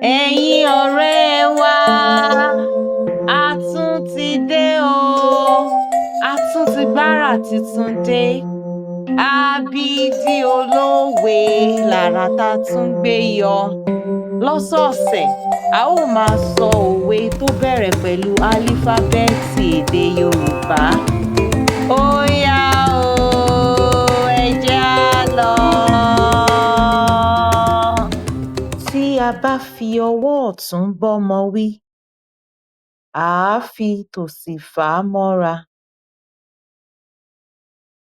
Ẹ̀yin ọ̀rẹ́ wa, a tún ti dé o. A tún ti gbárà tuntun dé. Ábídí olówe làrà tá a tún gbé yọ. Lọ́sọ̀ọ̀sẹ̀, a ó máa sọ òwe tó bẹ̀rẹ̀ pẹ̀lú álífábẹ́ẹ̀tì èdè Yorùbá. Ó yá o, ẹ jẹ́ á lọ. Tí a bá fi ọwọ́ ọ̀tún bọ́mọ wí, à á fi tòsì fà á mọ́ra.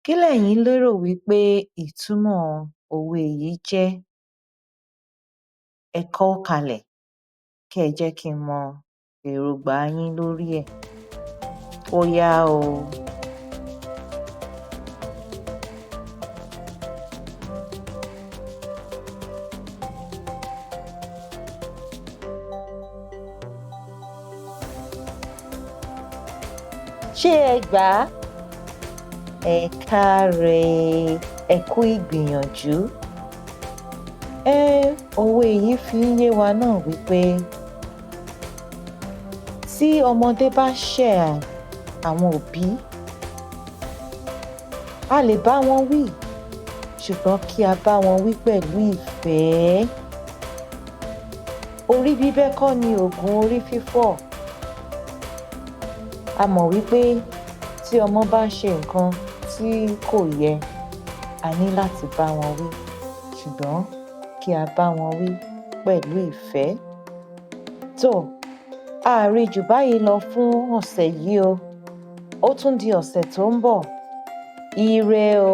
Kí lẹ̀yin lérò wí pé ìtumọ̀ òwe yìí jẹ́? Ẹ kọ ọ́ kalẹ̀ kẹ́ ẹ jẹ́ kí n mọ èròngbà yín lórí ẹ̀. Ó yá o. Ṣé ẹ gbà á? Ẹ káre, ẹ kú ìgbìyànjú. Òwe yìí fi ń yé wa náà wí pé tí ọmọdé bá ṣẹ̀ àwọn òbí, a lè bá wọn wí, ṣùgbọ́n kí a bá wọn wí pẹ̀lú ìfẹ́. Orí bíbẹ́ kọ́ ni òògùn orí fífọ́. A mọ̀ wí pé tí ọmọ bá ṣe nǹkan tí kò yẹ, a ní láti bá wọn wí, ṣùgbọ́n kí a bá wọn wí pẹ̀lú ìfẹ́. Tó, a à rí jù báyìí lọ fún ọ̀sẹ̀ yìí o. Ó tún di ọ̀sẹ̀ tó ń bọ̀. Ire o!